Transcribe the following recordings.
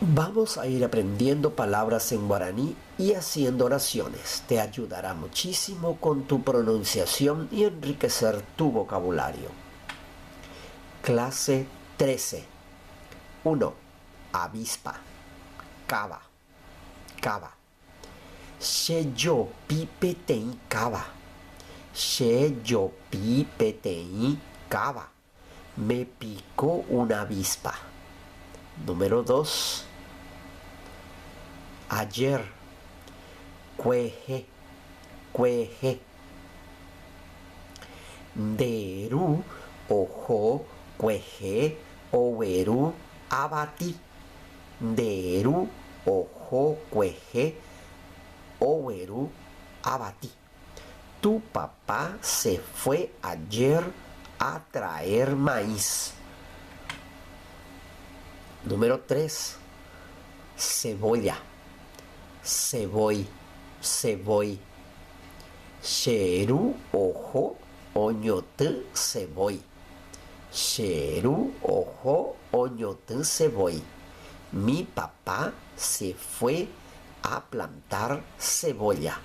Vamos a ir aprendiendo palabras en guaraní y haciendo oraciones. Te ayudará muchísimo con tu pronunciación y enriquecer tu vocabulario. Clase 13. 1. Avispa. Káva. Káva. Che jopi peteĩ káva. Che jopi peteĩ káva. Me picó una avispa. Número 2. Ayer. Kuehe. Kuehe. Nde ru oho kuehe ogueru avati. Nde ru oho kuehe ogueru avati. Tu papá se fue ayer a traer maíz. Número 3. Cebolla. Ceboy. Ceboy. Che ru oho oñotỹ sevói. Che ru oho oñotỹ sevói. Mi papá se fue a plantar cebolla.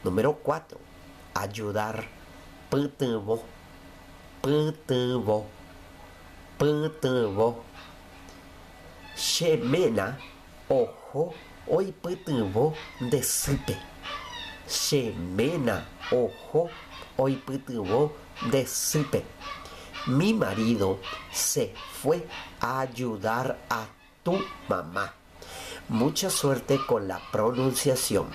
Número 4. Ayudar. Pytyvõ. Pytyvõ. Pytyvõ. Che ména oho oipytyvõ nde sýpe. Che ména oho oipytyvõ nde sýpe. Mi marido se fue a ayudar a tu mamá. Mucha suerte con la pronunciación.